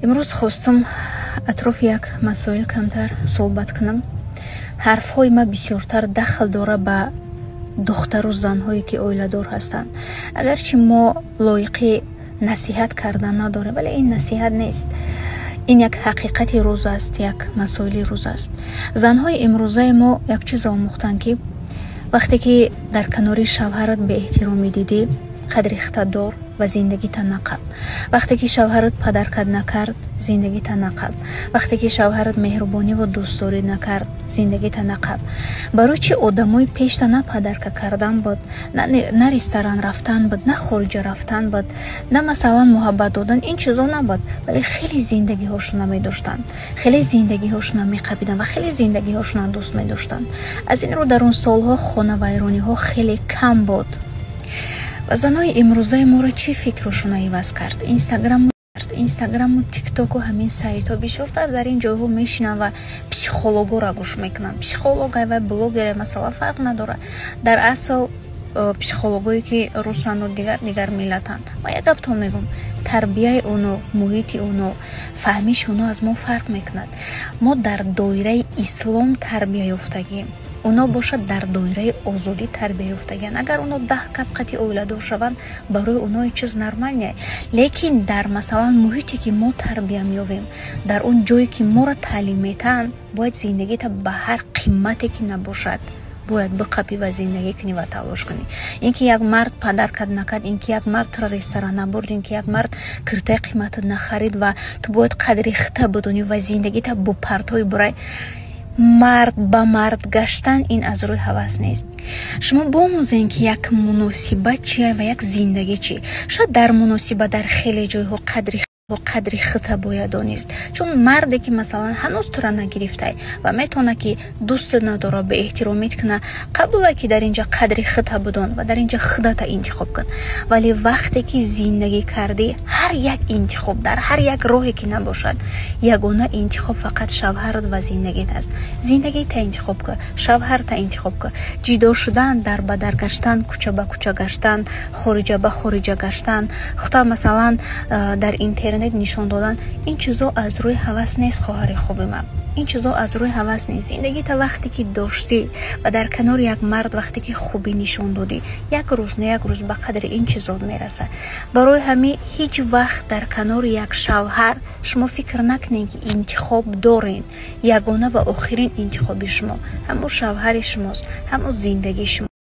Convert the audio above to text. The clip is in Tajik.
Имрӯз хостум атрофи як масоил камтар суҳбат кунам. Ҳарфҳои ман бисёртар дахл дора ба духтару занҳое, ки оиладор ҳастанд. Агарчи мо лоиқи насиҳат кардан надорем, вале ин насиҳат нест, ин як ҳақиқати рӯз аст, як масоили рӯз аст. Занҳои имрӯзаи мо як чиз омӯхтанд, ки вақте ки дар канори шавҳарат беэҳтиромӣ дидӣ, қадри худта дор ва зиндагита нақаб. Вақте ки шавҳарат подарка накард, зиндагита нақаб. Вақте ки шавҳарат меҳрубониву дӯстдорӣ накард, зиндагита нақаб. Барои чӣ одамои пешта на подарка кардан буд, на ресторан рафтан буд, на хориҷа рафтан буд, на, масалан, муҳаббат додан, ин чизо набуд, вале хеле зиндагиҳошона медоштанд, хеле зиндагиҳошона меқабиданд ва хеле зиндагиҳошона дӯст медоштанд. Аз ин рӯ дар он солҳо хонавайрониҳо хеле кам буд. Ва занои имрӯзаи моро чӣ фикрушона иваз кард? Инстаграму Тиктоку ҳамин сайтҳо. Бисёртар дар ин ҷойҳо мешинанд ва психологоро гӯш мекунанд. Психолог ва блогере, масалан, фарқ надорад. Дар асл психологое, ки русанду дигар дигар миллатанд. Ва як гаптон мегӯм: тарбияи оно, муҳити оно, фаҳмиши оно аз мо фарқ мекунад. Мо дар доираи ислом тарбия ёфтагием, оно бошад, дар доираи озодӣ тарбия ёфтагианд. Агар оно 10 кас қати оиладор шаванд, барои оно ин чиз нормальный. Лекин дар, масалан, муҳите, ки мо тарбия меёбем, дар он ҷое, ки моро таълим метаҳанд, бояд зиндагита ба ҳар қимате ки набошад, бояд биқапӣ ва зиндагӣ кунӣ ва талош кунӣ. Ин ки як мард подарка накард, ин ки як мард туро ресторан набурд, ин ки як мард киртаи қиматат нахарид, ва ту бояд қадри хита бидонӣ ва зиндагита бо партои бурай. Мард ба мард гаштан ин аз рӯи ҳавас нест. Шумо бомӯзем, ки як муносибат чия ва як зиндагӣ чӣ. Шояд дар муносибат дар хеле ҷойҳо қадри хита бояд донист, чун марде, ки, масалан, ҳанӯз тура нагирифтай ва метавона, ки дӯстат надора, беэҳтиромит куна, қабула, ки дар инҷа қадри хита бидон ва дар инҷа худата интихоб кун. Вале вақте ки зиндагӣ кардӣ, ҳар як интихоб дар ҳар як роҳе ки набошад, ягона интихоб фақат шавҳарат ва зиндагит аст. Зиндагита интихоб кун, шавҳарта интихоб кун. Ҷидо шудан, дар ба дар гаштан, кӯча ба кӯча гаштан, хориҷа ба хориҷа гаштан, хута, масалан, дар интернет нишон додан, ин чизо аз рӯи ҳавас нест, хоҳари хуби ман, ин чизо аз рӯи ҳавас нест. Зиндагита вақте ки доштӣ ва дар канори як мард вақте ки хубӣ нишон додӣ, як рӯз на як рӯз ба қадри ин чизот мерасад. Барои ҳамин ҳеҷ вақт дар канори як шавҳар шумо фикр накунед, ки интихоб доред. Ягона ва охирин интихоби шумо ҳамун шавҳари шумост, ҳамун зиндагии шумо.